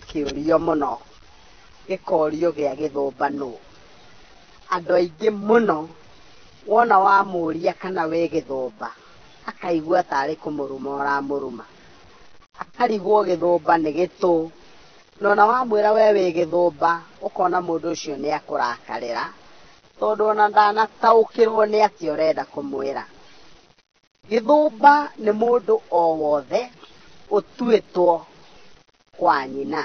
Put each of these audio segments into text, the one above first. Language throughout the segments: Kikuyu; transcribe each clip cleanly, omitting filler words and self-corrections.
Gĩkĩũrio mũno, gĩkorio gĩa gĩthũmba nũ. Andũ aingĩ mũno wona wamũria kana wĩ gĩthũmba, akaigua tarĩ kũmũruma ũramũruma. Akarigwo gĩthũmba nĩ gĩtũ, na ona wamwĩra we wĩ gĩthũmba, ũkona mũndũ ũcio nĩ akũrakarĩra, tondũ ona ndanataũkĩrwo nĩ atĩa ũrenda kũmwĩra. Gĩthũmba nĩ mũndũ o wothe ũtuĩtwo kwa nyina.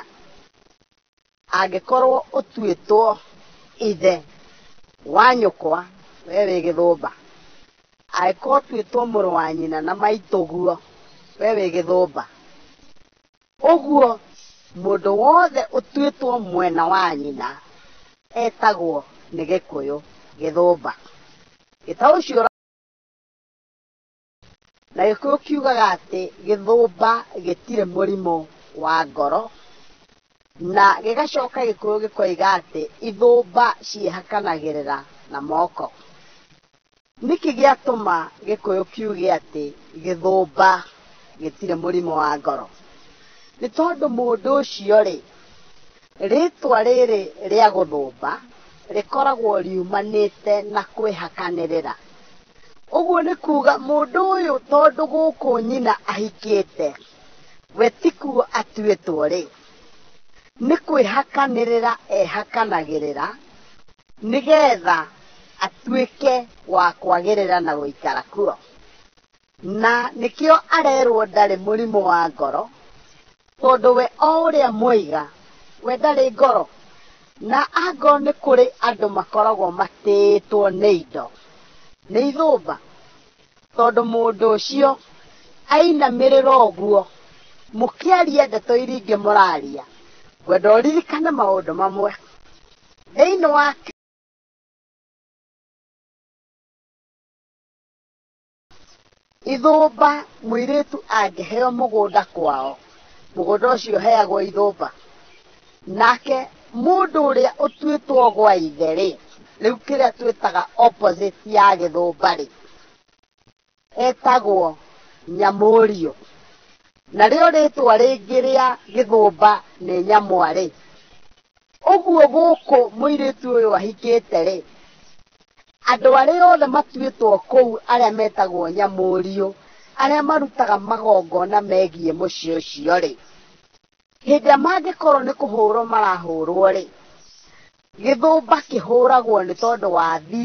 Angĩkorwo ũtuĩtwo ithe wa nyũkwa, we wĩ gĩthũmba. Angĩkorwo ũtuĩtwo mũrũ wa nyina na maitũguo, we wĩ gĩthũmba. Ũguo mũndũ wothe ũtuĩtwo mwena wa nyina etagwo nĩ Gĩkũyũ gĩthũmba. Gĩtaũ ũcio na Gĩkũyũ kiugaga atĩ gĩthũmba gĩtirĩ mũrimũ wa ngoro, na gĩgacoka Gĩkũyũ gĩkoiga atĩ ithũmba ciĩhakanagĩrĩra na moko. Nĩkĩ gĩatũma Gĩkũyũ kiuge atĩ gĩthũmba gĩtirĩ mũrimũ wa ngoro? Nĩ tondũ mũndũ ũcio rĩ, rĩtwa rĩrĩ rĩa gũthũmba rĩkoragwo riumanĩte na kwĩhakanĩrĩra. Ũguo nĩ kuga mũndũ ũyũ tondũ gũkũ nyina ahikĩte, we tikuo atuĩtwo rĩ, nĩ kwĩhakanĩrĩra ehakanagĩrĩra nĩgetha atuĩke wa kwagĩrĩra na gũikara kuo. Na nĩkĩo arerwo ndarĩ mũrimũ wa ngoro, tondũ we o ũrĩa moiga, we ndarĩ ngoro. Na angorwo nĩ kũrĩ andũ makoragwo matĩĩtwo nĩ indo, nĩ ithũmba, tondũ mũndũ ũcio ainamĩrĩra ũguo, mũkĩaria ndeto iria ingĩ mũraria, ngwenda ũririkane maũndũ mamwe. Thĩinĩ wa ithũmba, mũirĩtu angĩheo mũgũnda kwao, mũgũnda ũcio ũheagwo ithũmba. Nake mũndũ ũrĩa ũtuĩtwo gwa ithe rĩ, rĩu kĩrĩa twĩtaga opposite ya gĩthũmba rĩ, etagwo nyamũriũ. Narĩo rĩtwa rĩngĩ rĩa gĩthũmba nĩ nyamwarĩ. Ũguo gũkũ mũirĩtu ũyũ ahikĩte rĩ, andũ arĩa othe matuĩtwo kũu arĩa metagwo nyamũriũ, arĩa marutaga magongona megiĩ mũciĩ ũcio rĩ, hĩndĩ ĩrĩa mangĩkorwo nĩ kũhũrwo marahũrwo rĩ, gĩthũmba kĩhũragwo nĩ tondũ wa thiirĩ.